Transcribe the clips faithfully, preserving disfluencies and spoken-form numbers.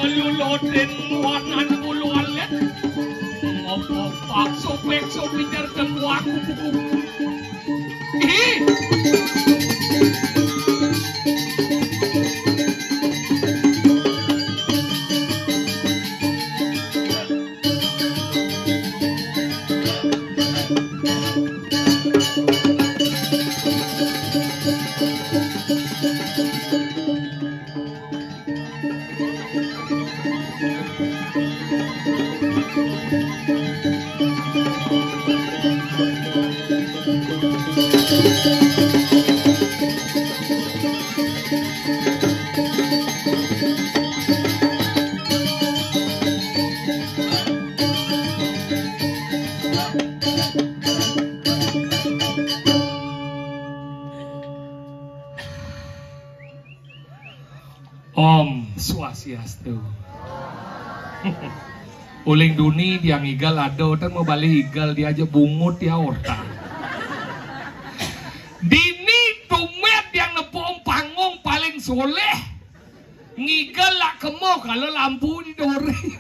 Ngelulutin wanan bulu alit. Ngopo pakso-pakso bijar tengku aku buku. Ih. Om Swastiastu. Uling duni tiang igal ada, ten mau balik igal dia aja bungut ya orta. Dini tumet tiang nepung panggung paling soleh. Ngigal lak kemo kalau lampu di dori.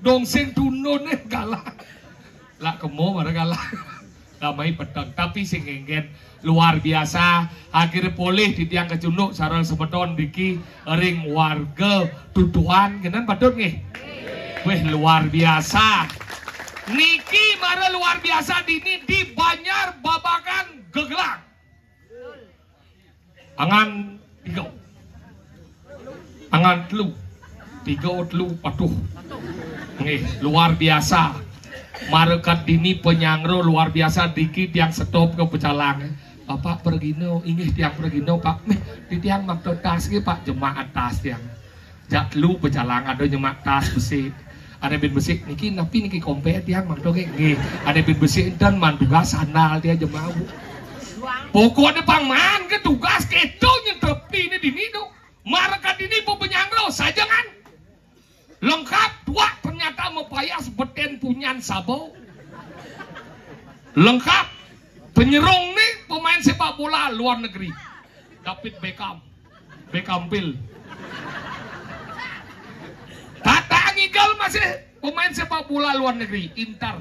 Dong sing tunun eh kalah. Lak kemo mara kalah. Ramai peteng, tapi sing ngengken luar biasa. Akhirnya polih titiang kecunduk sareng semeton diki ring warga Tutuan, kenen patut nggih. Weh, luar biasa. Niki mara luar biasa dini di Banjar Babakan Gegelang. Angan tiga. Angan telu. Tiga, telu, patuh. Nggih, luar biasa. Mara kad dini penyangro luar biasa diki tiang stop ke pecalang. Bapak pergino, inggih tiang pergino, Pak. Meh, di tiang makta tas nggih, Pak, jemak tas tiang. Jak telu pecalang ada nyemak tas besi. Ada bin besi, niki napi niki kompe tiang makta nggih. Nggih, ada bin besi enten man tugas sandal tiang jemak. Pokoknya pang man ke tugas keto nyetrepi ini dini tu. Mara kad dini pepenyangro saja kan. Lengkap tuak ternyata mepayas beten punyan sabo. Lengkap penyerung ni pemain sepak bola luar negeri. David Beckham. Beckham Bill. Tata ngigal masih pemain sepak bola luar negeri, Inter.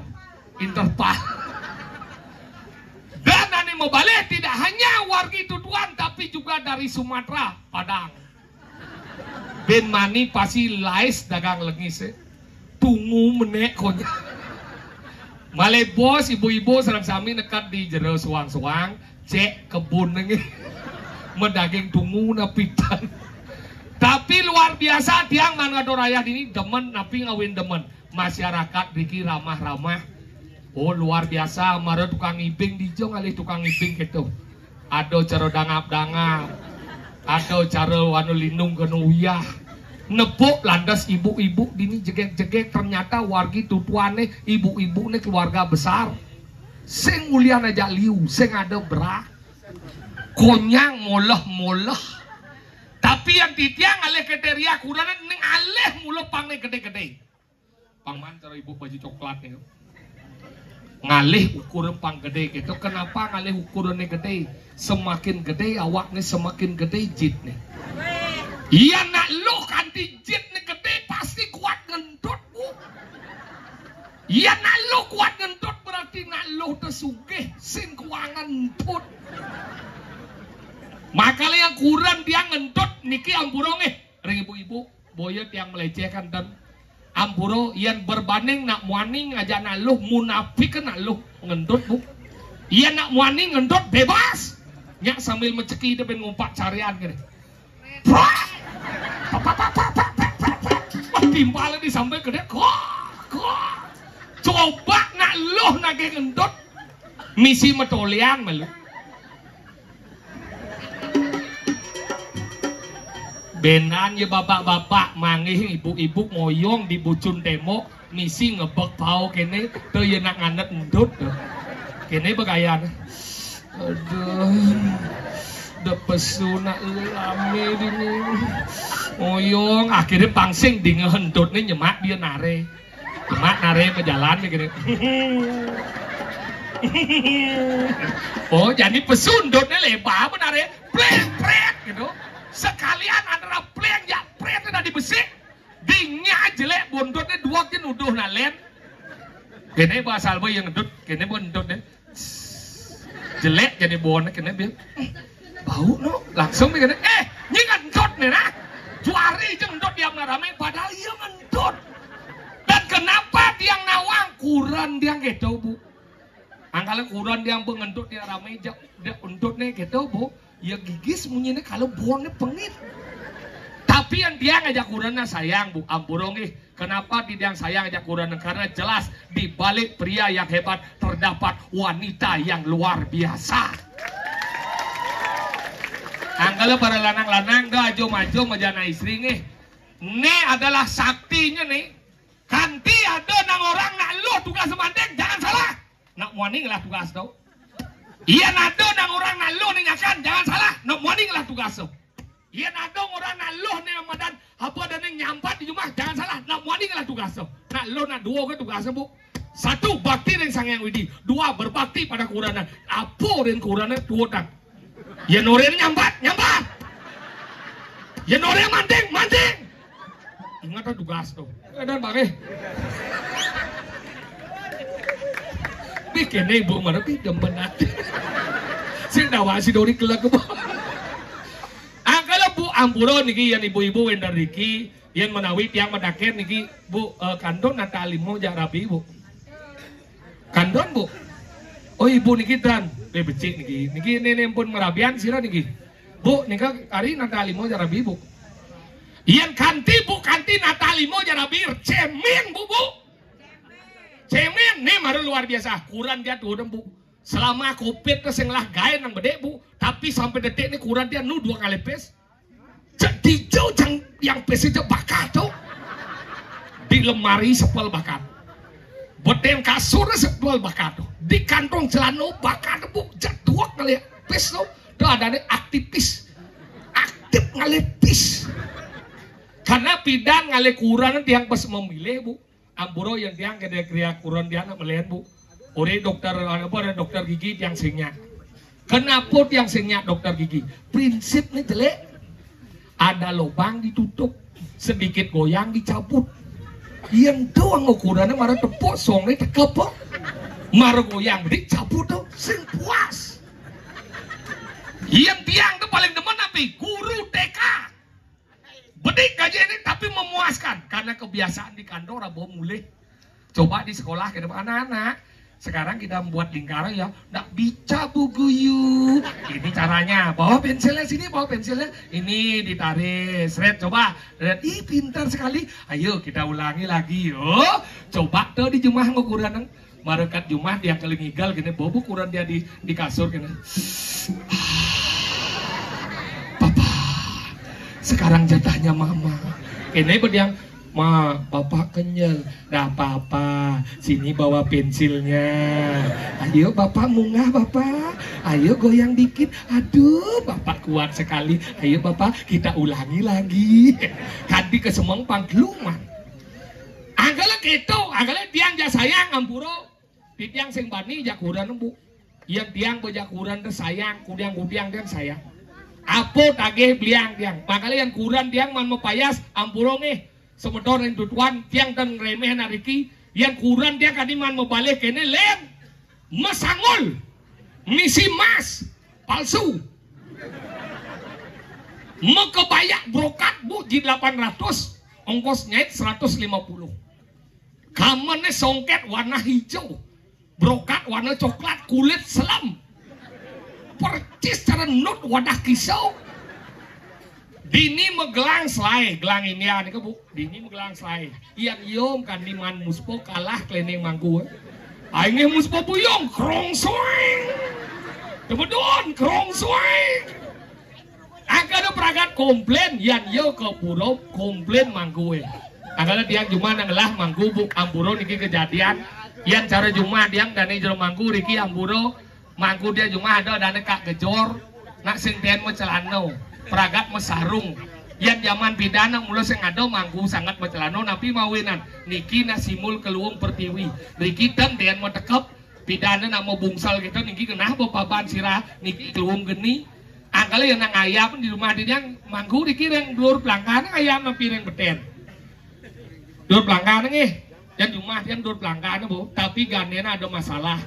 Interpal. Dan ane mebalik tidak hanya wargi Tutuan tapi juga dari Sumatera, Padang. Ben mani pasi lais dagang lengis eh. Tungu menek konya. Malai bos ibu-ibu sareng sami neked di jero suang-suang, cek kebun nengih. Medaging tungu napitan. Tapi luar biasa tiang man ngador ayah dini demen napi ngawin demen. Masyarakat diki ramah-ramah. Oh, luar biasa, mara tukang ibing dija ngalih tukang ibing kéto. Ada cara dangap-dangap. Ada cara anu lindung kena uyah. Nepuk lantas ibu-ibu dini jegég-jegég, ternyata wargi tutuané ibu-ibu né keluarga besar. Sing ulian ajak liu, sing ada berak. Konyang moleh-moleh. Tapi yang titiang ngalih kriteria kurenan ning alih mula pangné gedé-gedé. Pang mantar ibu baju coklat nih. Ngalih ukuran pang gedé gitu. Kenapa ngalih ukurannya gedé? Semakin gedé awaknya semakin gedé jitnya. Iya nak luh kanti jitnya gedé pasti kuat ngentut bu. Iya nak luh kuat ngentut berarti nak luh tersugih sing kuangan ngentut. Makanya yang kurang dia ngentut niki ampura nggih ring ibu-ibu. Boya tiang melecehkan ten. Ampura, yén berbanding nak muani ngajak nak luh munafik nak luh ngentut bu. Yén nak muani ngentut bebas. Nyak sambil meceki dia ben ngumpak carian gini. Prak! Pak, pak, pak, pak, pak, pak, pak, pak. Wah, timpal di sampai gede. Kok, kok. Coba nak luh nagih ngentut. Misi metolian malu. Benan ya bapak-bapak manggih ibu-ibu ngoyong di bucun tembok misi ngebek pau kene tuh ya nak nganet ndut tuh. Kene begayan. Aduh. Depesu nak lame dini. Ngoyong akhirnya pangsing dingeh ndut nih nyemak dia nare. Cuma nare berjalan nih gini. Oh, jadi pesundutnya lebar apa nare? Pleng, pleng gitu. Sekalian antara pleng ya pleng tadi besi. Dingnya jelek buntutnya dua kin udah nalen. Gini bahasa alba yang ngedut, gini buntutnya. Jelek jadi bonnya kena bil. Eh, bau no. Langsung nih kena. Eh, ini ngentut nih nah. Juari aja ngentut diam rame padahal iya ngentut. Dan kenapa dia nawang kuran dia gitu bu? Angkala kuran dia ngentut dia rame jak dia ngentut nih gitu bu. Ya gigis munyinya kalau bonnya pengit. Tapi yang dia ngajak kurannya sayang bu, ampura nggih. Kenapa di yang sayang aja kurang? Karena jelas di balik pria yang hebat terdapat wanita yang luar biasa. Anggala para lanang-lanang ga ajo-majo majana istri nih. Ini adalah saktinya nih. Kanti ada nang orang nak lu tugas semanting, jangan salah. Nak muani lah tugas tuh. Iya nado nang orang nak lu nih nyakan, jangan salah. Nak muani lah tugas tuh. Iya nado orang nak lu nih madan apa ada nih nyampat di rumah, jangan salah. Nak muani lah tugas tuh. Nak lu nak dua ke tugas bu. Satu bakti ring Sang Hyang Widi, dua berbakti pada kuranan. Apa ring kuranan dua tang. Ya noren nyambat, nyambat. Ya noren manting, manting. Ingat tugas tuh. Ada bang eh. Bikin ibu mana pi demen ati. Sing dawa si Dori kelak ke bawah. Angkala bu ampura niki yang ibu-ibu wendar niki yang menawi tiang menaken niki bu eh, kandung nata limo jak rabi bu. Kandon bu. Oh ibu niki tan. Eh becik niki. Niki nene pun merabian sira niki. Bu nika kari nata limo jarabi bu. Yang kanti bu kanti nata limo jarabi cemin bu bu. Cemin nih maru luar biasa. Kuran dia tuh bu. Selama covid ke sing lah gaen nang bedek bu. Tapi sampai detik nih kuran dia nu dua kali pes. Cek dijau jang yang pes aja bakat tuh. Di lemari sepel bakat. Beten kasur sepel bakat tuh. Di kantong celana bakat bu. Jadwak kali ya. Pes tuh. Tuh ada nih aktivis. Aktif ngalih pis. Karena pidan ngalih kurang tiang pas memilih bu. Ampura yang tiang kena kriya kuron tiang nak melihat bu. Ore dokter apa ada dokter gigi tiang singnya. Kenapa tiang singnya dokter gigi? Prinsipnya jelek. Ada lubang ditutup, sedikit goyang dicabut. Yang doang ukurannya marah tepuk songnya tekep. Marah goyang dicabut tuh sing puas. Yang tiang tuh paling demen apa? Guru T K. Bedik gaji ini tapi memuaskan karena kebiasaan di kantor abo mulih. Coba di sekolah kita anak-anak. Sekarang kita membuat lingkaran ya, ndak bica bu guyu. Ini caranya, bawa pensilnya sini, bawa pensilnya. Ini ditarik, seret coba. Dan ih pintar sekali. Ayo kita ulangi lagi yo. Coba tuh di jemah ngukuran Marakat jumah dia kali ngigal gini, bobo kuran dia di, di kasur gini. Papa, sekarang jatahnya mama. Ini berdiang, ma, bapak kenyal. Dah papa, sini bawa pensilnya. Ayo bapak munggah bapak. Ayo goyang dikit. Aduh, bapak kuat sekali. Ayo bapak, kita ulangi lagi. Kadi kesemeng pangkeluman. Anggala keto, anggala tiang ja sayang ampura. Titiang sing bani ja kuran, Bu. Yang tiang beja kuran te sayang, kudiang-kudiang tiang sayang. Apa tagih beliang tiang? Makanya yang kuran tiang man mapayas, ampura nggih. Semeton ring tutuan, tiang ten ngremeh nariki. Yang kuran tiang kadi man mabalih kene, len. Masangul. Misi mas. Palsu. Makebayak brokat, Bu, ji delapan ratus. Ongkos nyait seratus lima puluh. Kamene songket warna hijau. Brokat warna coklat, kulit selam. Percis cara nut wadah kisau. Dini magelang selai, gelang India nika, Bu. Dini magelang selai. Yan yom kan di man muspa kalah kelining mangku. Ai nggih muspa buyung, krong sueng. Temedon, krong sueng. Angkana pragat komplain, yan ya ka pura komplain mangku e. Angkana tiang jumah nang ngelah mangku, Bu, ampura niki kejadian. Yan cara jumah tiang dane jero mangku riki ampura, mangku tiang jumah ada dane kak gejor, nak sing ten macelana, pragat masarung. Yan jaman pidan nak mula sing ada mangku sanget macelana, napi mawinan. Niki nak simbol keluung pertiwi. Riki ten ten matekep, pidan nak mabungsel kita niki kenah bepaban sirah, niki keluung geni. Angkala yang nang ayam di rumah dia yang mangku riki ring dur pelangkan ayam napi ring beten. Dur pelangkan nggih. Yang rumah yang dur pelangkan, Bu. Tapi gandena ada masalah.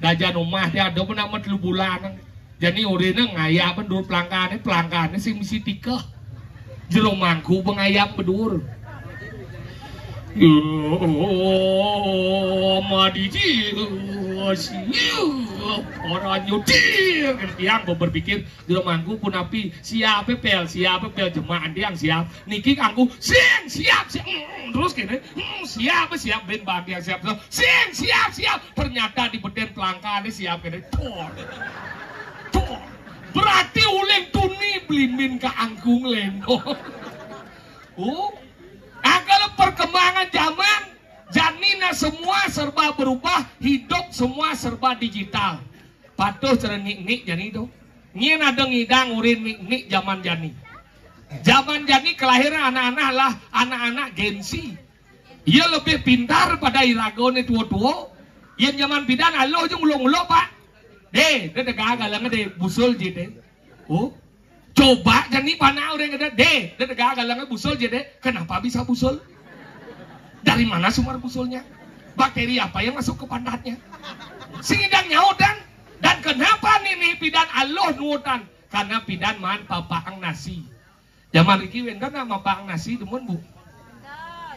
Dajan rumah dia ada pun nama telu bulan. Jadi orina ngayap dur pelangkan, pelangkan sing misi tika. Jero mangku pengayap bedur. Ya, madidi, siap, orang nyuci. Yang berpikir, jero mangku pun api, siap pel, siap pel, jemaah yang siap. Niki kangku, sing siap, siap. Hmm, terus kene, hmm, siap, siap, ben bagi yang siap. Sing siap, siap. Ternyata di beden pelangkane siap kene. Tor. Tor. Berarti uling tuni belimbing ke angkung lendo. Oh, angkala perkembangan zaman, janina semua serba berubah, hidup semua serba digital. Patuh cara nik-nik jani to. Nyén ada ngidang urin nik-nik zaman jani. Zaman jani kelahiran anak-anak lah anak-anak Gen Z. Ia lebih pintar pada iragane tua-tua. Yang zaman pidan aluh aja ngulung-ngulung, Pak. Deh, dia tegak galang deh, busul je deh. Oh, coba jani panak orang ada, deh, dia tegak galang busul je deh. Kenapa bisa busul? Dari mana sumber busulnya? Bakteri apa yang masuk ke pantatnya? Sing ngidang nyautan. Dan kenapa nini pidan aluh nuutan? Karena pidan maan papaang nasi. Zaman riki wénten nak mapaang nasi demen, Bu?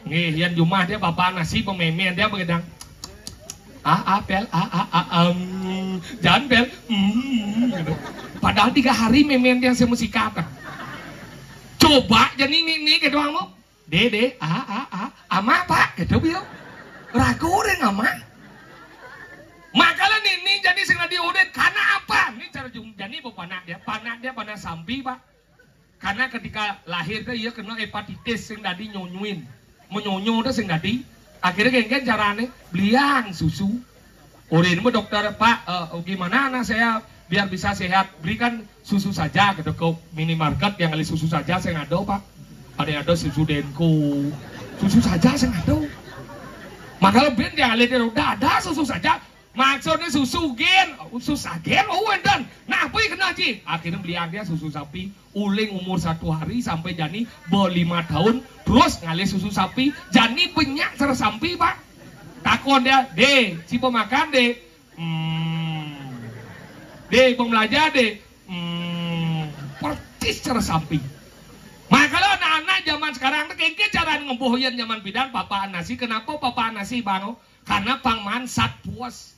Nggih, yan jumah dia papaang nasi, pememe dia begedang. Ah, ah, pel, ah, ah, ah, em. Jangan pel. Hmm, gitu. Padahal tiga hari memen dia saya mesti kata. Coba jani nik-nik gitu, Amo. Dede, ah, ah, ah, ama, Pak, gitu, biar. Ragu deh, ama. Makanya nih, nih jadi sing dadi udin karena apa? Ini cara jum-, jani panak dia, panak dia panak sampi, Pak. Karena ketika lahir dia, ia kena hepatitis sing dadi nyonyuin. Menyonyo dia sing dadi. Akhirnya genggen carane beliang susu. Urin mah dokter, "Pak, eh, gimana anak saya biar bisa sehat?" "Berikan susu saja," gitu, ke minimarket yang ada susu saja saya ngado, Pak. Ada yang ada susu Denko. Susu saja saya ngado. Makanya ben yang ada roda ada susu saja. Maksudnya susu gen, susu agen, oh wénten. Nah, apa yang kena Ji? Akhirnya belian dia susu sapi. Uling umur satu hari sampai jani berlima tahun terus ngalih susu sapi. Jani banyak cara sampi, Pak. Takon dia, "Deh, coba makan deh." Hmm. "Deh, mau belajar deh." Hmm. Persis cara sampi. Makanya anak-anak zaman sekarang tuh kengke cara ngemboh yan zaman pidan papaang nasi. Kenapa papaang nasi, Bang? Karena pang maan sat puas.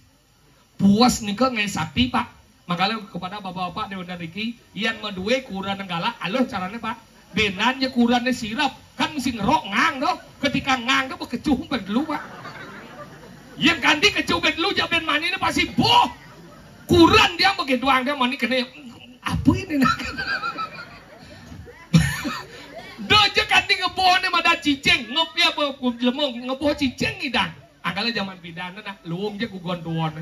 Puas nika ngai sakti, Pak. Makanya kepada bapak-bapak di Undang Riki, yan madue kuran nenggala, aluh carane, Pak. Benan ya kurannya sirap, kan mesti ngerok ngang doh. Ketika ngang doh bekecuh umpan dulu, Pak. Yén kanti kecu bén lu, jak bén mani né pasti boh. Kurenan dia begitu, dia mani kena apa ini nak? Dah je kanti ngeboh né madan cicing, ngep ya apa, lemong, ngeboh cicing ngidang. Angkala jaman pidan nak luung je kugon tuon.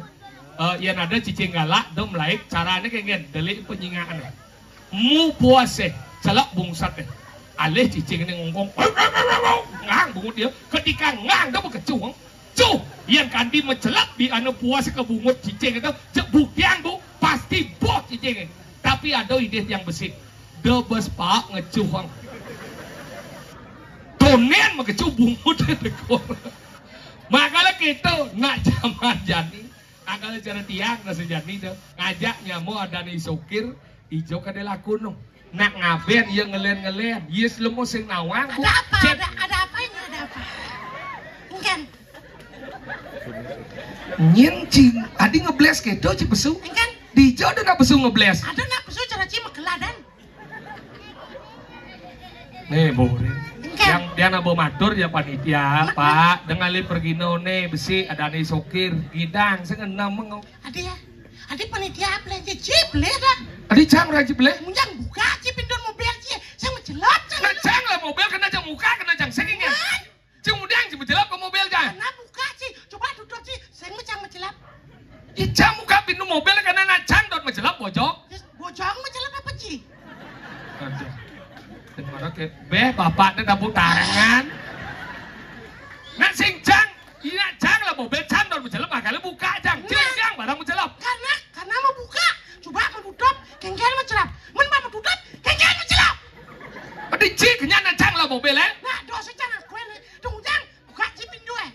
Eh, yén ada cicing galak, do melaik, carané kengkén, delik penyingakan. Mu puas eh, celep bungset eh. Alih cicing né ngongkong, ngang bungut dia. Ketika ngang, dia bekecu. Cuh, yén kanti mecelep di anu puas ke bungut cicing itu, cek buktian bu, pasti boh cicing. Tapi ada idih yang besik. Debes paak ngecuh. Tonen mekecu bungut dekor. Makanya kita nak jaman jani. Angkala cara tiang rasa jani tu. Ngajak nyamo adané sokir, ijo kadé laku no. Nak ngabén ia ngelen-ngelen. Ia selemo sing nawang, Bu. Ada apa? Cep. Ada, ada apa ini? Ada apa? Engken. Nyin cing, adi ngeblés kéto ci pesu. Engken. Dijo ada nak pesu ngeblés. Ada nak pesu cara ci makela dan. Nih, Bu Rin. Engken. Yang dia nak bawa matur ya panitia, Pak, dengan li pergino nih besi adané sokir, gidang, sing enam mengok. Adi ya. Adi panitia apa lagi? Cip lé dah. Adi cang raji belé. Munjang buka ci pintu mobil ci. Saya mencelap cang. Nah, cang lah mobil kena cang muka, kena cang sing ingat. Cing udang, cing mencelap ke mobil cang. Kena buka ci. Coba tutup ci. Saya cang mencelap. Icang muka pintu mobil kena nak cang dot mencelap bojok. Terus bojok mencelap apa ci? Aduh. Kemarin ke, beh, bapaknya tepuk tangan. Nak sing cang, iya cang lah mobil cang dot mencelap, makanya buka cang. Cing, nah, cang barang mencelap. Karena, karena mau buka, coba mau tutup, kengkel mencelap. Men mau tutup, kengkel mencelap. Adi ci kenyang nak cang lah mobil eh. Nah, dosa cang aku ini. Tunggu cang, buka ci pintu eh.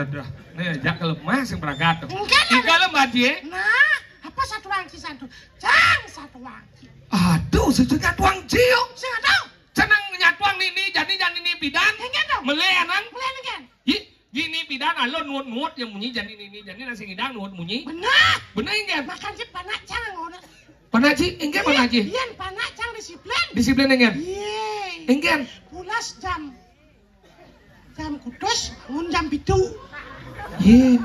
Aduh, nih jak ke lemah sing berangkat tuh. Enggak lah. Enggak lemah ci. Nah, apa satu angki satu? Cang satu angki. Aduh, sejak tuang ci yo. Sing ada. Cenang nyatuang nini, jani jani ni pidan. Enggak dong. Melé anang. Melé enggak. Yi, gini pidan alon nuut-nuut yang munyi jani nini, jani nasi ngidang nuut munyi. Benar. Benar enggak? Makan ci panak cang ngono. Panak ci, enggak panak ci. Iya, panak cang disiplin. Disiplin enggak? Iya. Enggak. Pulas jam. Jam kutus, bangun jam pitu. Yé.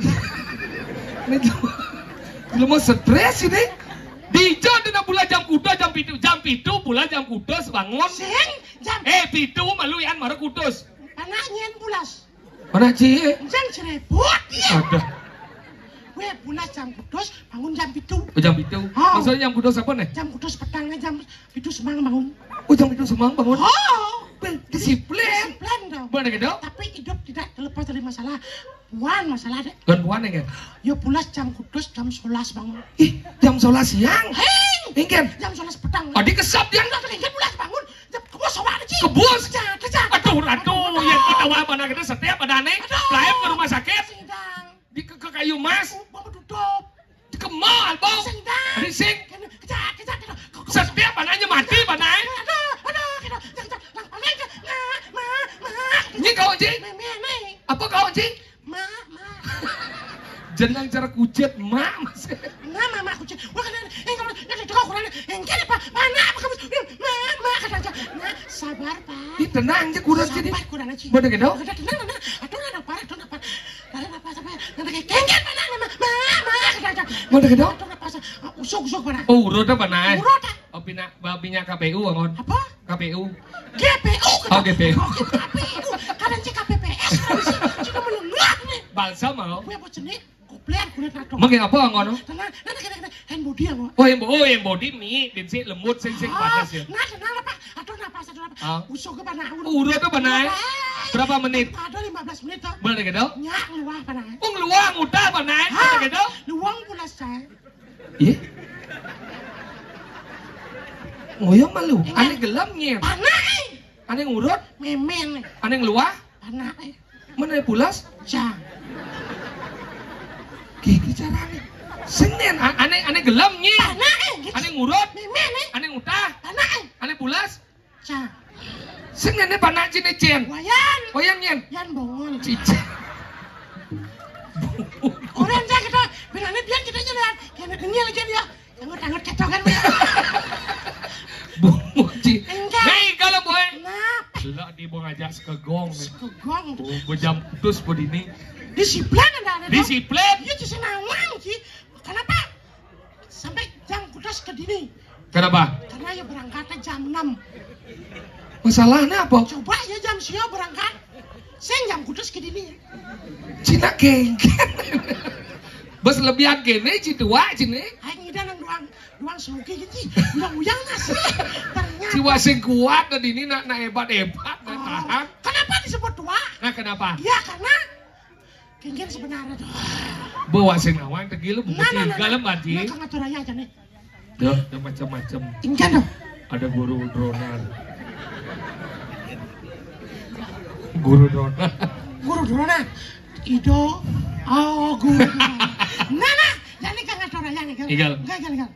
Ini tuh, lu mau stres ini? Dijo dina pula jam kutus, jam pitu, jam pitu pula jam kutus bangun. Sing, jam. Eh, pitu malu yan mara kutus. Panak nyen pulas. Mana ci? Jam serepot ya. Ada. Weh, pulas jam kutus, bangun jam pitu. Oh, jam pitu. Oh. Maksudnya jam kutus apa nih? Jam kutus petang, jam pitu semang bangun. Oh, jam pitu semang bangun. Oh. Beh, disiplin. Disiplin dong. Mana gitu? Tapi hidup tidak terlepas dari masalah. Puan masalah deh. Kan puan ya kan? Ya pulas jam kutus jam sebelas bangun. Ih, jam sebelas siang. Hei. Ingin. Jam sebelas petang. Adi kesap dia. Enggak, enggak pulas bangun. Jam kebos sama aja. Kebos. Kerja, kerja. Aduh, aduh, yang ketawa mana kita setiap ada aneh. Aduh. Lain ke rumah sakit. Sidang. Di ke, ke kayu mas. Bapak tutup. Ke mall, Bang. Sing dah. Rising. Kena, kejap, kejap, kejap. Kok, kok, setiap anaknya mati, mana? Aduh, aduh, kena, kejap, kejap. Lang, lang, lang, ma, ma, ma. Ini kau, Ji? Meme, nih. Apa kau, Ji? Ma, ma. Jenang cara kucet, ma, mas. Ma, ma, ma, kucet. Wah, kena, eh, kamu, eh, itu kau kurang, eh, enggak, Pak. Mana, apa kamu? Ma, ma, kata aja. Nah, sabar, Pak. Ih, tenang aja, kurang. Sabar, jadi kurang aja. Bener gitu? Udah, tenang, tenang. Aduh, nggak ada apa, aduh, nggak apa. Kalian apa sampai nanti kayak kengken mana nama? Ma, ma, kata aja. Mana gitu? Atau apa sa-, usuk, usuk mana? Oh, urut apa naik? Urut ah. Oh, pina, ba-, minyak K P U, Angon. Apa? K P U. G P U. Oh, G P U. K P U. Kadang cek K P P S, kalau sih, cuma menengah nih. Balsam, mau? Gue apa jenis? Kopler kulit atau? Mengke apa, Angon? Tenang, nanti kena, kena hand body, Angon. Oh, hand bo-, oh, hand body, mi, bensin, lembut, sing, sing, ah, panas ya. Nah, tenang apa? Atau apa, atau apa? Ah. Usuk ke mana? Urut apa naik? Berapa menit? Ada lima belas menit tuh. Boleh gitu? Nyak luah apa naik? Ung luang udah apa naik? Ha, gitu? Luang pula saya. Iya. Ngoyong malu. Iya. Ane gelem nyet. Panak, eh. Ane ngurut. Memen, eh. Ane ngeluah. Panak, eh. Mana ya pulas? Cang. Gigi carane. Senin, a-, ane, ane gelem nyet. Panak, eh. Ane ngurut. Memen, eh. Ane ngutah. Panak, eh. Ane pulas. Cang. Sing nene panak cine cen. Wayan. Wayan nyen. Yan bongol. Cici. Orang cang kita, bilangnya dia kita jalan. Kena kenil aja dia. Tangut-tangut ketokan dia. Bungut ci. Enggak. Hei, kalau boy. Nah. Lah di bong aja sekegong. Sekegong. Oh, bejam putus bodini. Disiplin ada, ada. Disiplin. Iya, ci sing nawang, ci. Kenapa? Sampai jam kudas ke dini. Kenapa? Karena ya berangkatnya jam enam. Masalahnya apa? Coba ya jam sia berangkat. Sing jam kudas ke dini. Cina geng. Bos lebihan kene, ci tua, cine. Ayo ngidang nang doang, doang semuki gitu. Uyang-uyang nasi. Ternyata. Ci wah sing kuat dan ini nak, nak hebat-hebat, nak tahan. Kenapa disebut tua? Nah, kenapa? Ya, karena Kengken sebenarnya tuh. Bawa sing nawang tegil, buku nah, nah, nah, tiga nah. Lem, Adi. Nah, kang atur aja nih. Ya, ada macam-macam. Kengken tuh. Ada guru dronan. Guru dronan. Guru dronan. Ido. Oh, guru dronan. Nah, nah. Jadi kang atur aja nih, kan? Igal. Enggak, enggak, enggak.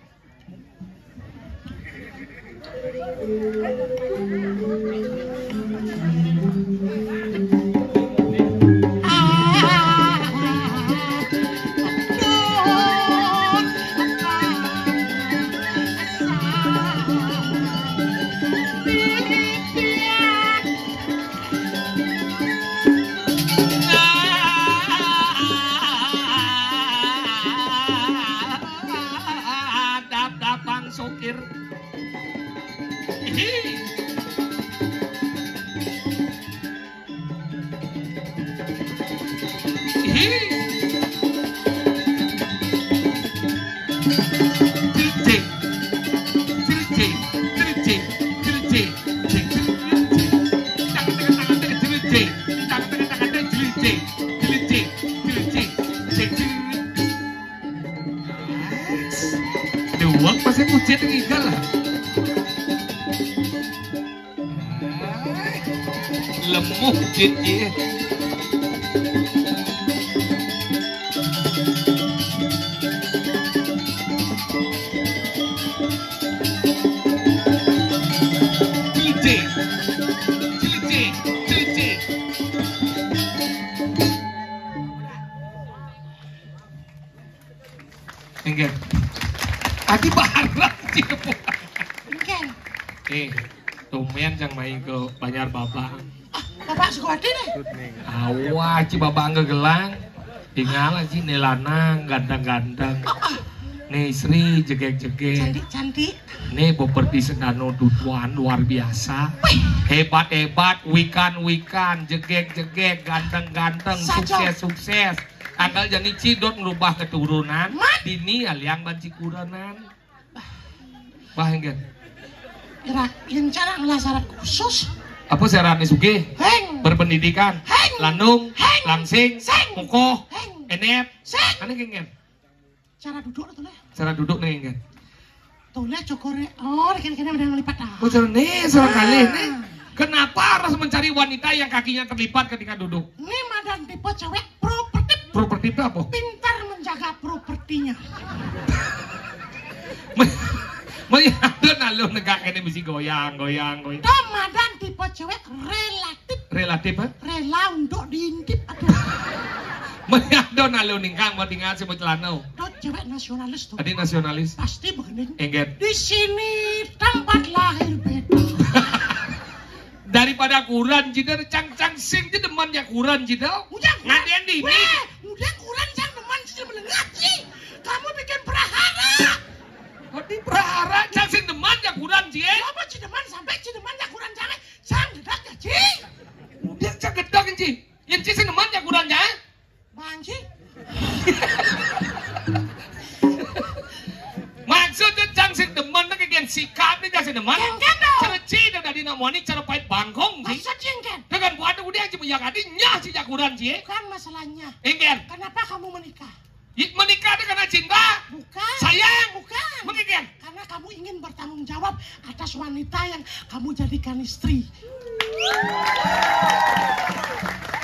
Dap-dap Bang Sokir. Hi. Hi. Cek, cek. Cek, cek, cek, cek, cek, cek, cek. Cek, cek, cek, cek, cek, cek. Duweng pasti kucit ngigal lah. Lemuh jit ye. Jit, jit, jit. Enggak. Adi barang sih. Enggak. Eh, tumben cang main ke Banjar Babang. Ah, Bapak Sukawati nih. Awah, ci Babang gegelang. Tinggal aja nih lanang ganteng-ganteng. Oh, ah. Nih istri jegek-jegek. Cantik-cantik. Nih properti Sendano Dutuan luar biasa. Wih. Hebat-hebat, wikan-wikan, jegek-jegek, ganteng-ganteng, saja. Sukses-sukses. Anggal jani cidot ngerubah keturunan. Man. Dini aliang banci kurenan. Bah, enggak. Gerak, yang cara ngelah syarat khusus. Apa syaratnya sugih? Heng. Berpendidikan. Heng. Lanung. Heng. Langsing. Seng. Mukoh. Heng. Enep. Seng. Aneh enggak? Cara duduk tuh lah. Cara duduk nih enggak? Tuh lah cokor. Oh, kene-kene udah ngelipat ah. Oh, cara nih, cara kali nih. Kenapa harus mencari wanita yang kakinya terlipat ketika duduk? Ini madan tipe cewek properti. Properti itu apa? Pintar menjaga propertinya. Melihat tuh nalu negak ini mesti goyang, goyang, goyang. Tuh madan tipe cewek relatif. Relatif, ha? Rela untuk diintip. Aduh. Melihat tuh nalu ningkang mau tinggal sebut celana. Tuh cewek nasionalis tuh. Adi nasionalis. Pasti begini. Enggak. Di sini tempat lahir beta. Daripada kurenan jida, cang, cang sing jida demen ya kurenan jida. Udah, ngadean di ini. Weh, udah kurenan cang demen jida menengah sih. Kamu bikin prahara. Kok di prahara cang sing demen ya kurenan jida? Apa ci demen sampai ci demen ya kurenan cang? Cang gedak ya ci. Udah cang gedak ci. Yang ci sing demen ya kurenan jida. Bangki. Maksudnya cang sing demen tuh kayak sikapnya cang sing demen. Yang kan dong. Cara ci dong dari namoni cara pahit bangkong sih. Maksud yang kan? Dengan buat udah aja yang adi nyah si jaguran sih. Bukan masalahnya. Enggak. Kenapa kamu menikah? Menikah itu karena cinta. Bukan. Sayang. Bukan. Mengikan. Karena kamu ingin bertanggung jawab atas wanita yang kamu jadikan istri.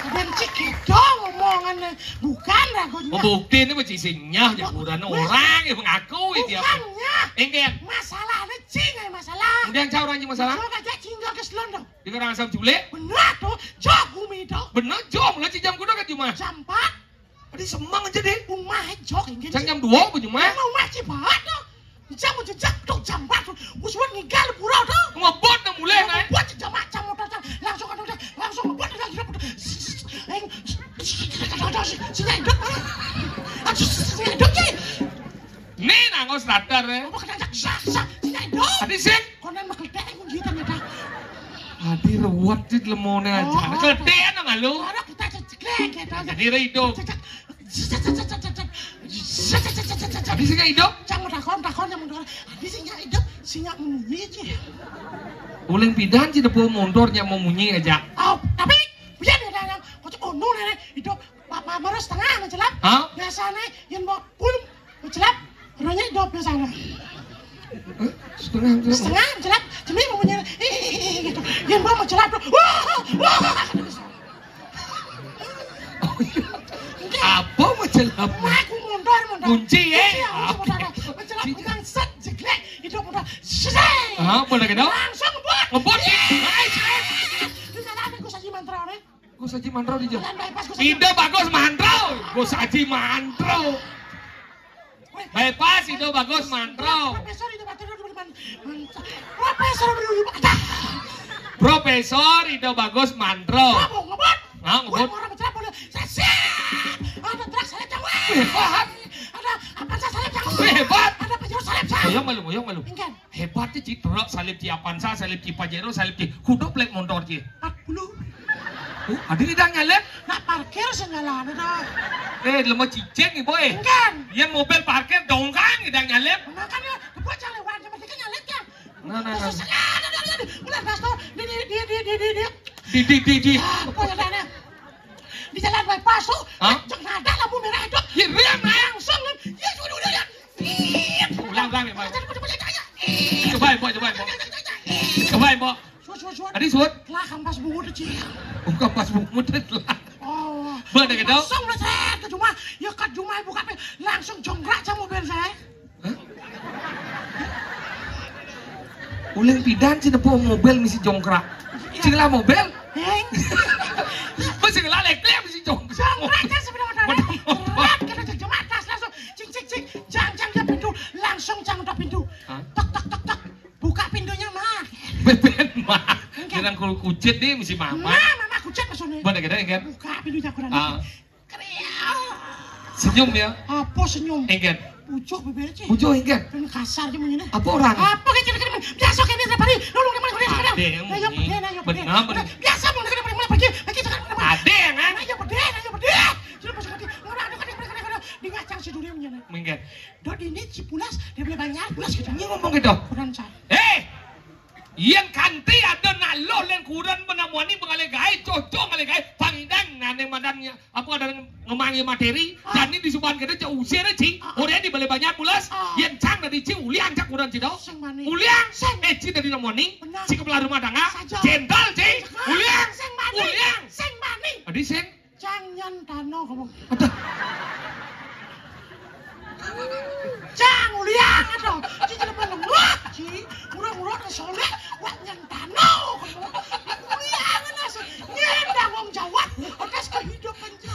Ada yang cikit dong omongannya. Bukan ragunya. Bukti ini mah cisingnya jaguran orang yang mengaku itu. Bukannya. Enggak. Masalahnya cing masalah. Udah cau orang masalah. Coba aja cing gak keselon dong. Di orang asam culik. Bener tuh. Jok bumi dong. Bener jok lah ci jam kuda kan cuma. Jam empat. Adi semang aja deh. Umah jok ini. Cang jam dua apa cuma? Emang umah ci banget tuh. Jam jejak dong jam empat tuh. Uswat ngigal pura tuh. Ngebot nang mulai naik. Ngebot jam macam motor tuh. Langsung kan udah langsung ngebot udah gila udah. Eng. Apa kena jak sak sak, sing idup. Adi sing. Konen makedek kunci ternyata. Adi ruwet sih lemone aja. Oh. Kedean nang lu. Ora kita ceklek gitu. Jadi ra idup. Adi sing idup. Cang takon, takon yang mundur. Adi sing idup, sing munyi sih. Uling pidan sih depo mundur nya mau munyi aja. Oh, tapi biar dia yang kocok unung nih hidup. Apa baru setengah macelap? Hah? Biasanya yang mau pun macelap, orangnya hidup biasanya. Setengah macelap. Setengah macelap, cemil mau munyi gitu. Yang mau macelap tuh, wah, wah. Oh, iya. Apa macelap? Aku mundur, mundur. Kunci, eh? Kunci, ya, kunci mundur. Macelap, bilang set, jeglek, hidup mundur. Sesek. Ah, boleh kena? Langsung ngebut. Ngebut. Iya. Nice, nice. Di sana ada Gus Haji Mantro nih. Gus Haji Mantro di Jalan bypass, Gus Haji. Ide bagus Mantro. Gus Haji Mantro. Bypass itu bagus Mantro. Profesor itu bagus Mantro. Profesor itu bagus Mantro. Apa ngebut? Nah, ngebut. Orang berceramah boleh. Saya siap. Ada truk saya jauh. Hebat. Ada apa saya jauh. Hebat. Ada Pajero saya jauh. Ayo malu, ayo malu. Enggak. Hebat sih, Ci. Truk salib Ci, Avanza salib Ci, Pajero salib Ci. Kudu plek motor Ci. Empat puluh. Oh, ada tidak nyalip? Nak parkir sih nyala ada dah. Eh, lemah cicing nih, boy. Enggak. Yang mobil parkir dongkang tidak nyalip. Makanya buat cari warga penting kan nyalip kan. Nah, nah, nah. Terus ada, ada, ada, ada. Udah gas tuh. Di, di, di, di, di, di, di. Di, di, di, di. Ah, apa ya, ada? Di jalan bypass tuh. Hah? Jangan ada lampu merah itu. Ya, rem, rem. Langsung kan. Ya, sudah, udah, ya. Ulang, ulang, ya, Pak. Coba, Pak, coba, Pak. Coba, Pak. Suat, suat, suat. Tadi suat? Lah, kampas bungut aja. Oh, kampas bungut aja lah. Oh. Bener gitu? Langsung udah set ke rumah. Ya, ke rumah buka pe-, langsung jongkrak sama mobil saya. Hah? Uling pidan sih nepo mobil misi jongkrak. Iya. Sing lah mobil. Heng. Apa sing lah lek-lek misi jongkrak? Jongkrak aja sebenarnya. Bener. Berat, kena jejematas langsung. Cing, cing, cing. Jang, jang, dia pintu. Langsung jang udah pintu. Hah? Tok, tok, tok, tok. Buka pintunya, Mak. Beben, Mak. Enggak. Jangan kulit kucit nih, misi mama. Nah, mama kucit maksudnya. Bener gitu, enggak? Buka pintunya kurang. Ah. Kriau. Senyum ya. Apa senyum? Enggak. Pucuk bebek sih. Pucuk enggak. Kan kasar aja munyinya. Apa orang? Apa kayak kira-kira biasa kayak ini tiap hari. Lu lu mana kuliah sekarang? Ada yang ayo munyi. Beden, ayo beden. Benar, benar. Biasa mau negara mulai pergi. Lagi sekarang mana? Ada yang, ah? Ayo beden, ayo beden. Sudah masuk hati. Nggak ada, ada, ada, ada, ada. Di ngacang si dunia munyinya. Enggak. Dot ini si pulas, dia boleh banyak pulas gitu. Ini ngomong gitu. Kurang saya. Eh! Yen kanti ada nak lo len kuren penemuan ni mengalih gae, cocok ngalih gae, pangidang nane madan nya, apa ada ngemangi materi, ah. Dan ni disubahan kita cak usir ci, ah. Orang ni boleh banyak pulas, ah. Yen cang dari ci, uliang cak kuren ci tau. Sing mani. Uliang, sing. Eh, ci dari penemuan ni, benar. Ci kepala rumah tangga, saja. Jenderal ci, saja. Uliang, sing mani. Uliang. Sing mani. Adi sing. Cang nyan tano kamu. Aduh. Cang uliang aduh. Ci jadi menengah ci. Murah-murah ke soleh. Wak nyan tano kamu. Uliang aja. Nyan tanggung jawab atas kehidupan ci.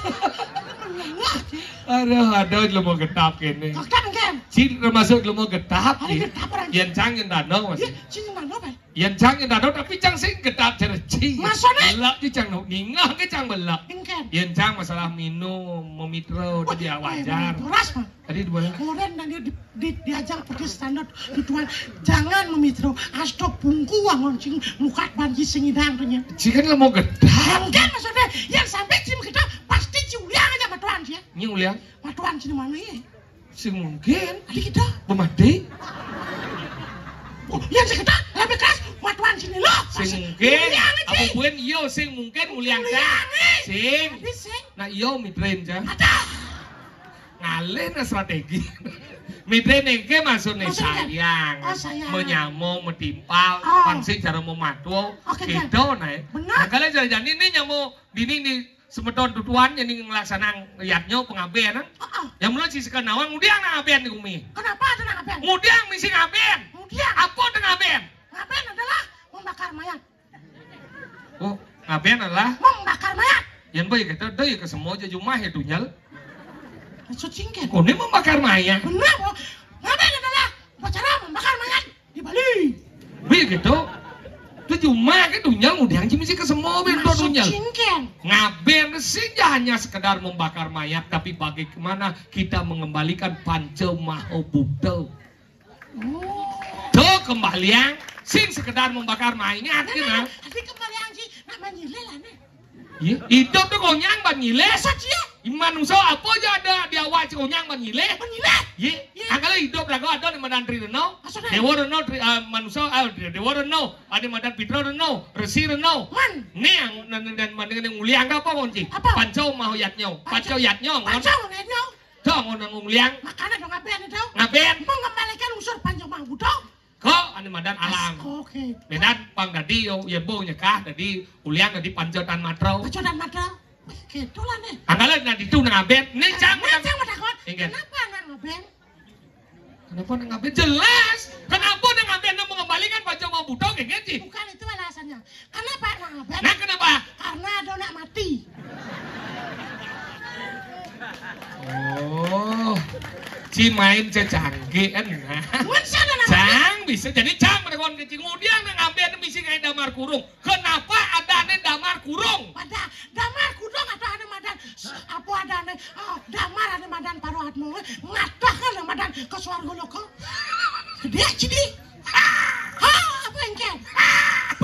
Menengah ci. Aduh, aduh, lu mau getap kene. Kakak kan? Ci termasuk lu mau getap. Ada ci. Getap orang. Yen cang nyan tano masih. Iya, ci nyan tano apa? Yen cang yen dado tapi cang sing getap cereci. Maksudnya? Belak ki cang no, ningah ki cang belak. Engken. Yen cang masalah minum, memitro, wah, dia eh, wajar. Memitro, ras, Pak. Tadi dua. Koren dan dia di, di, diajak pergi standar tuan. Jangan memitro. Asto pungku wangon cing mukat banci sing idang tu nya. Ci kan lemo getap. Engken maksudnya, yang sampai cim kita pasti ci uliang aja matuan dia. Ni uliang? Matuan cini mana ya? Sing mungkin. Adi kita. Pemati. Oh, yang sing kita lebih keras, matuan sini lo. Sing mungkin. Uliang aja. Apa buen iyo sing mungkin uliang cang. Uliang, eh. Sing. Adi sing. Nah, iyo mitrain cang. Ada. Ngalih na strategi. Mitrain engke maksudnya. Maksudnya? Sayang. Oh, sayang. Menyamo, metimpal, oh. Pangsi cara mematuo. Oke, gitu, nah. Benar. Nah, kalian jangan ini nyamo dini ni semeton tutuan yang ngelaksanang yadnya pengabdian, ah? Heeh. Yang mula si sekan nawang, ngudiang nang abdian di bumi. Kenapa ada nang abdian? Ngudiang misi ngabdian. Ngudiang. Apa tu ngabdian? Ngabdian adalah membakar mayat. Oh, ngabdian adalah? Membakar mayat. Yang baik kata, dah ya ke semua aja jumah ya tunyal. Maksud singkat. Kau ni membakar mayat. Benar, kok. Ngabdian adalah upacara membakar mayat. Di Bali. Begitu. Tu cuma ke dunia ngudiang ci misi ke semua bento dunia. Ngabdian sih hanya sekedar membakar mayat, tapi bagaimana kita mengembalikan Panca Maha Buddha. Kembaliang, sing sekedar membakar maingat, gitu. Adi kembaliang sih, nak manyilih lah, nih. Iya, idup to konyang ban nyilih. Masa sih? Manusa apa ja ada di awak ci konyang ban nyilih. Ban nyilih? Iya. Iya. Angkala idup raga ada né madan Tri Rena. Maksudnya? Déwa Rena, Tri, ah, manusa, ah, Déwa Rena, ada madan Pitra Rena, Resi Rena. Man. Né yang nan, nan, nan, nan nguliang apa, Mon, ci? Apa? Panca Mahayatnya. Panca. Panca Yatnya, Mon. Panca Mahayatnya. Dong, ngono nguliang. Makanya dong, ngaben itu. Ngaben. Mengembalikan unsur Panca Mahayatnya. Kok ané madan alang. Oke. Medan pang dadi yo, yén bo nyekah dadi uliang dadi Panca Tanmatra. Panca Tanmatra. Gitu lah nih. Angkala nah ditu nang ngaben. Né cang, nah, cang matakon. Inggih. Kenapa nang ngaben? Kenapa nang ngaben? Jelas. Kenapa nang ngaben nang mengembalikan Panca Mahayatnya, kayak gitu? Bukan itu alasannya. Kenapa nang ngaben? Nah, kenapa? Karena ada nak mati. Oh, ci main cecanggihan. Mun sih ada nak mati. Cang bisa jadi cang pada kawan kecil. Ngudiang nang ngaben misi kayak damar kurung. Kenapa adané damar kurung? Pada damar kurung atau ada madan? Apa adané? Oh, damar ada madan paro atmo. Ngatah kan madan ke swarga loka. Dia jadi. Ha, apa engké?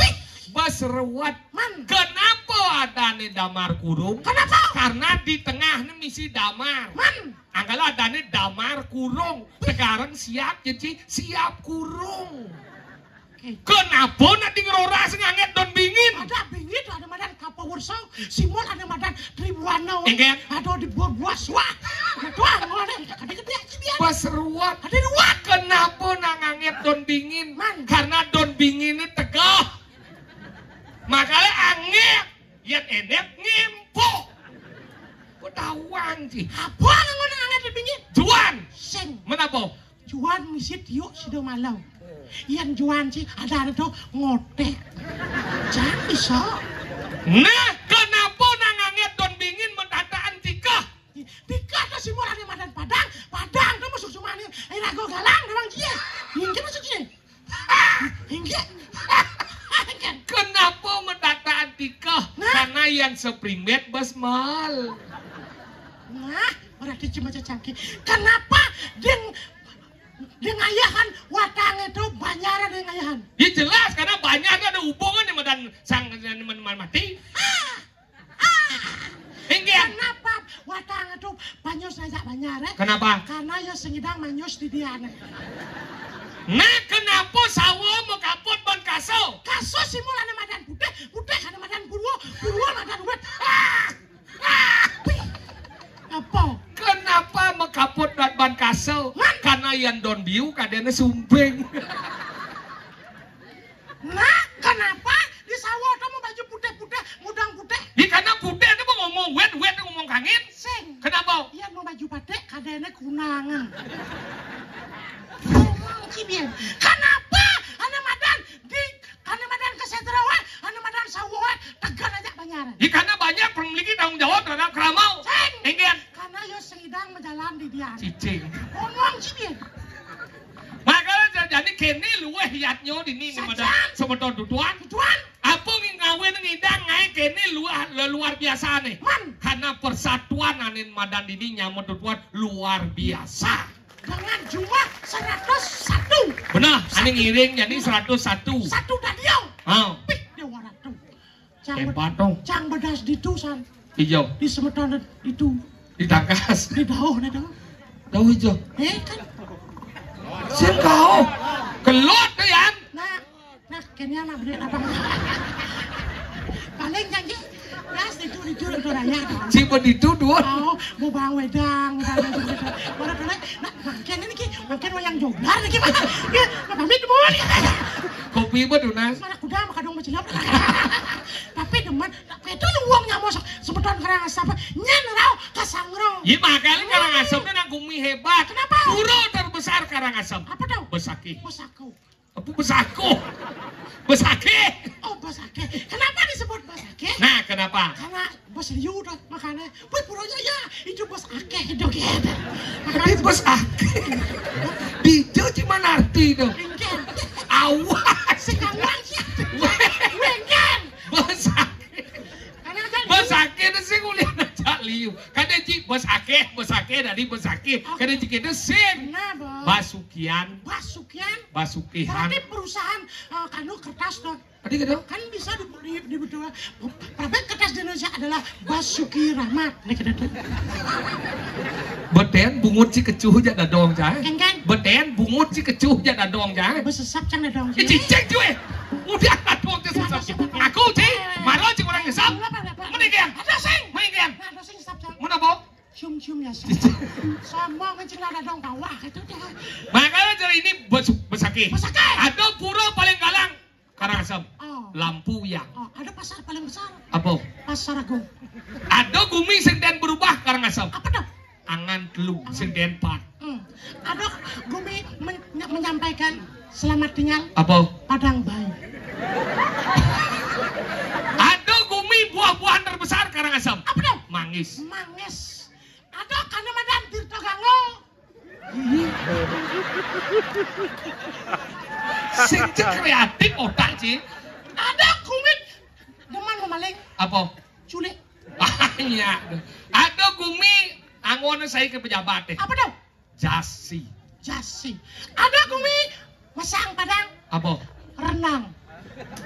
Wih. Bas ruwet. Man. Kenapa adané damar kurung? Kenapa? Karena di tengah né misi damar. Man. Angkala adané damar kurung. Sekarang siap jadi siap kurung. Oke. Kenapa nak di ngerora sing nganget don bingin? Ada bingin, ada madan Kapawarsa, Simol ada madan Tribuana. Inggih. Ada di Bubuas, wah. Nah, tuh, ngono, ada gede aja dia. Pas ruwet. Ada ruwet. Kenapa nak nganget don bingin? Man. Karena don bingin ini tegah. Makanya anget, yén enek ngimpuh. Kok tawang sih? Apa nang ngono anget di pinggir? Juan. Sing. Menapa? Juan misi tiuk sida malam. Yén Juan sih ada ada tuh ngotek. Jangan bisa. Nah, kenapa nang anget don bingin mendataan tikah? Tikah tuh si murah di madan Padang, Padang tuh masuk Sumani. Eh, rago galang memang dia. Mungkin masuk sini. Inggih. Kenapa mendataan tikah? Nah. Karena yang seprimbet bas mal. Nah, berarti cuma cacangki. Kenapa dia dia ngayahan watangé to banjar ada yang ngayahan? Ya jelas, karena banjar ada hubungan sama dan sang man mati. Ah, Inggih. Kenapa watang itu panyus ngajak banjar, eh? Kenapa? Karena ya sing idang manyus di diané. Nah, kenapa sawo mau kaput ban kaso? Kaso simul ada madan putih, putih ada madan purwo, purwo madan wet. Ah! Ah! Apa? Kenapa mekaput dan ban kaso? Man. Karena yang don biu kadéna sumbing. Nah, kenapa di sawah kamu baju putih-putih, mudang putih? Di kana putih itu mau ngomong wet, wet ngomong kangin. Sing. Kenapa? Iya, mau baju batik, kadéna kunangan. Ngomong ci bian. Kenapa? Ana madan di, ana madan ke setrawan, ana madan sawah, tegan aja banyaran. Di kana banyak memiliki tanggung jawab terhadap keramau. Sing. Inggih. Karena yo sing idang majalan di dia. Cicing. Ngomong ci bian. Makanya jadi kene luweh yatnyo dini ni madan semeton tutuan. Tutuan. Apa ngawin ngidang ngaé kene luar, luar biasa nih. Man. Karena persatuan anin madan dini nyamot tutuan luar biasa. Dengan jumlah seratus satu. Benar, aning ngiring jadi seratus satu. Satu dadiau. Ha. Pih, dia waratu. Cang hebat dong. Cang bedas ditu, San. Ijo. Di semeton ditu. Di tangkas. Di daun itu. Daun ijo. Eh, kan. Sing kau. Kelot tuh, Yan. Nah, nah, kayaknya anak bener apa? Paling janji. Ras ditu, ditu, ditu raya. Si beditu dua. Oh, mau bang wedang, bang wedang, gitu. Mana tuh, nah, makin ini ki, makin wayang joglar lagi, Mas. Ya, pamit dulu. Kopi apa tuh, Nas? Mana kuda, makan dong, macam. Tapi demen, itu uang nyamuk se-, semeton Karangasem. Nyen rau kasangro. Iya, makanya Karangasem itu nang gumi hebat. Kenapa? Pura terbesar Karangasem. Apa tuh? Besakih. Besaku. Apa besaku? Besakih. Oh, Besakih. Kenapa disebut Besakih? Nah, kenapa? Karena bos liu tuh, makanya. Wih, puranya ya, itu bos akeh itu gitu. Tapi bos akeh. Dijo cuman arti tuh. Enggak. Awas. Sekarang sih. Wengken. Bos akeh. Karena kan bos akeh itu sing ulian aja liu. Kadé ci bos akeh, bos akeh dari bos akeh. Oke. Kadé ci kita sing. Nah, Bos. Basuki. Yan. Basukian. Basukihan. Berarti perusahaan, eh, kanu kertas dong. Tadi gitu? Kan bisa di, di, di betul. Tapi kertas di Indonesia adalah Basuki Rahmat. Nih, gitu. Beten bungut si kecuh jak dadong, cai. Kan, kan? Beten bungut si kecuh jak dadong, cai. Besesap cang dadong. Eh, cicing, cuy. Udah dadong, cai, sesap. Aku, cai, maro, cai, orang nyesap. Mending, kan? Ada sing. Mending, kan? Ada sing nyesap, cang. Mana, Bo? Cium-cium ya, sing. Sama, kan, cing, ada dadong bawah, gitu, cang. Makanya, cai, ini bes-, besakih. Besakih. Ada pura paling galang. Karangasem. Oh. Lampu yang. Oh, ada pasar paling besar. Apa? Pasar Agung. Ada gumi sing den berubah Karangasem. Apa tuh? Angan telu sing den pat. Hmm. Ada gumi men-, menyampaikan selamat tinggal. Apa? Padang bayi. Ada gumi buah-buahan terbesar Karangasem. Apa tuh? Manggis. Manggis. Ada kana madan Tirta Gangga. Sing kreatif otak, Ci. Ada gumi demen memaling. Apa? Culik. Iya. Ada gumi anggon saya ke pejabat deh. Apa tuh? Jasi. Jasi. Ada gumi masang padang. Apa? Renang.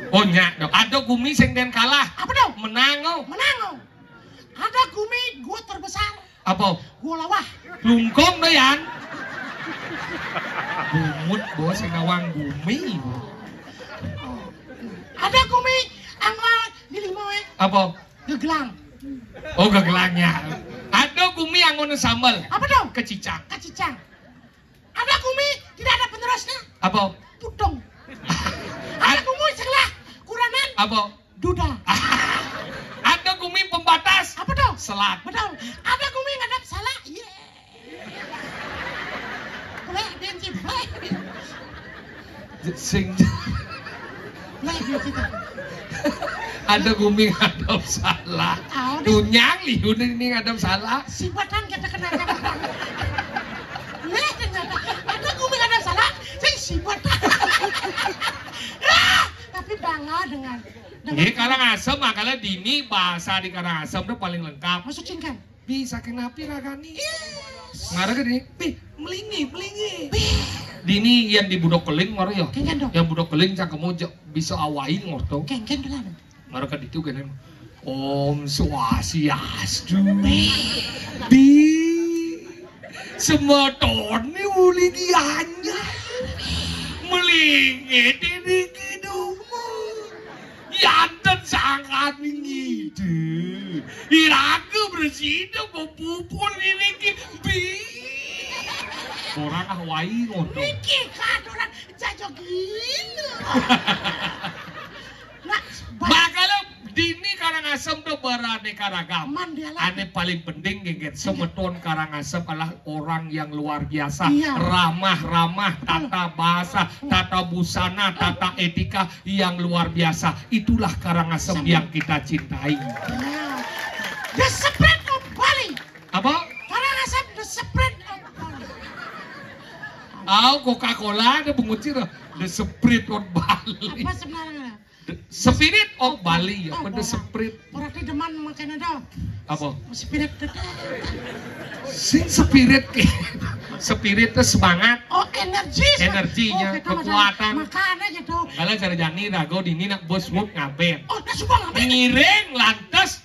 Oh, nya, dok. Ada gumi sing den kalah. Apa tuh? Menang, oh. Menang, oh. Ada gumi gua terbesar. Apa? Gua lawah. Lungkung deh, Yan. Bungut, bos, sing nawang gumi. Oh. Ada gumi anggon di limo, eh. Apa? Gegelang. Oh, gegelangnya. Ada gumi anggon sambal. Apa tuh? Kecicang. Kecicang. Ada gumi tidak ada penerusnya. Apa? Putung. Ada gumi sebelah kuranan. Apa? Duda. Ada gumi pembatas. Apa tuh? Selat. Betul. Ada gumi ngadap salah. Iya. Boleh, benci, boleh. Sing. Boleh, benci, Kak. Ada gumi ngadap salah. Ah, udah. Dunyang liun ini ngadap salah. Sibatan kita kena ngadap. Boleh, ternyata. Ada gumi ngadap salah, sing sibatan. Ah, tapi bangga dengan, dengan Nggih, Karangasem, makanya dini bahasa di Karangasem tuh paling lengkap. Maksud cingkan? Bisa kenapi ragani? Yes. Ngarep ke dini, pi, melingi, melingi. Dini yang di Budok Keling, ngoro ya? Kengken dong. Yang Budok Keling, cangkemmu je-, bisa awai ngorto. Kengken dong. Ngarep ke ditu, kene. Om Swastiastu. Bi. Semetone uli dianyar. Melingi dini kidumun. Yanten sangkan ngide. Iraga bersih bepupul ini ki. Bi. Orang ah wai ngono. Niki kadoran jajo gila. Nah, ba- Makanya dini Karangasem tuh beraneka ragam. Mandala. Ane paling penting, gengen, semeton Karangasem adalah orang yang luar biasa. Iya. Ramah-ramah, betul, tata bahasa, hmm, tata busana, hmm, tata etika yang luar biasa. Itulah Karangasem yang kita cintai. Nah. The Sprite of Bali. Apa? Karangasem, the Sprite of Bali. Au, Coca-Cola ada bungut sih, the Sprite of Bali. Apa sebenarnya? The Spirit of Bali, ya, oh, apa the Spirit? Berarti demen makanya dah. Apa? Spirit. Sing spirit ke. Spirit itu semangat. Oh, energi. Energinya, oh, gitu, kekuatan. Makanya gitu. Kalau cara jani rago dini nak bos wuk ngaben. Oh, dah semua ngaben. Ngiring lantas